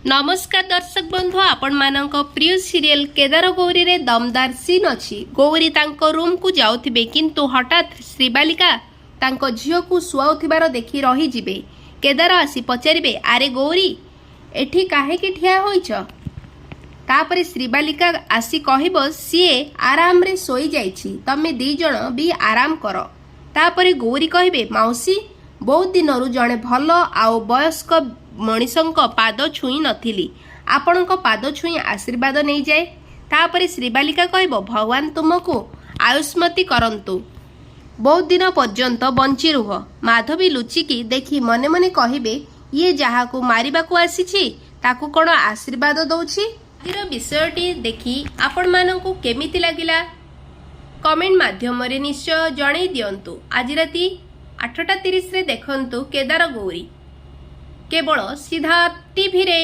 ନମସ୍କାର ଦର୍ଶକ ବନ୍ଧୁ, ଆପଣମାନଙ୍କ ପ୍ରିୟ ସିରିଏଲ କେଦାର ଗୌରୀରେ ଦମଦାର ସିନ୍ ଅଛି। ଗୌରୀ ତାଙ୍କ ରୁମ୍କୁ ଯାଉଥିବେ, କିନ୍ତୁ ହଠାତ୍ ଶ୍ରୀବାଲିକା ତାଙ୍କ ଝିଅକୁ ଶୁଆଉଥିବାର ଦେଖି ରହିଯିବେ। କେଦାର ଆସି ପଚାରିବେ, "ଆରେ ଗୌରୀ, ଏଠି କାହିଁକି ଠିଆ ହୋଇଛ?" ତାପରେ ଶ୍ରୀବାଲିକା ଆସି କହିବ, "ସିଏ ଆରାମରେ ଶୋଇଯାଇଛି, ତମେ ଦି ଜଣ ବି ଆରାମ କର।" ତାପରେ ଗୌରୀ କହିବେ, "ମାଉସୀ, ବହୁତ ଦିନରୁ ଜଣେ ଭଲ ଆଉ ବୟସ୍କ ମଣିଷଙ୍କ ପାଦ ଛୁଇଁ ନଥିଲି। ଆପଣଙ୍କ ପାଦ ଛୁଇଁ ଆଶୀର୍ବାଦ ନେଇଯାଏ।" ତାପରେ ଶ୍ରୀବାଲିକା କହିବ, "ଭଗବାନ ତୁମକୁ ଆୟୁଷ୍ମତୀ କରନ୍ତୁ, ବହୁତ ଦିନ ପର୍ଯ୍ୟନ୍ତ ବଞ୍ଚି ରୁହ।" ମାଧବୀ ଲୁଚିକି ଦେଖି ମନେ ମନେ କହିବେ, "ଇଏ ଯାହାକୁ ମାରିବାକୁ ଆସିଛି, ତାକୁ କ'ଣ ଆଶୀର୍ବାଦ ଦଉଛି?" ଆଜିର ବିଷୟଟି ଦେଖି ଆପଣମାନଙ୍କୁ କେମିତି ଲାଗିଲା, କମେଣ୍ଟ ମାଧ୍ୟମରେ ନିଶ୍ଚୟ ଜଣେଇ ଦିଅନ୍ତୁ। ଆଜି ରାତି 8:30ରେ ଦେଖନ୍ତୁ କେଦାର ଗୌରୀ, କେବଳ ସିଦ୍ଧାର୍ଥ ଟିଭିରେ।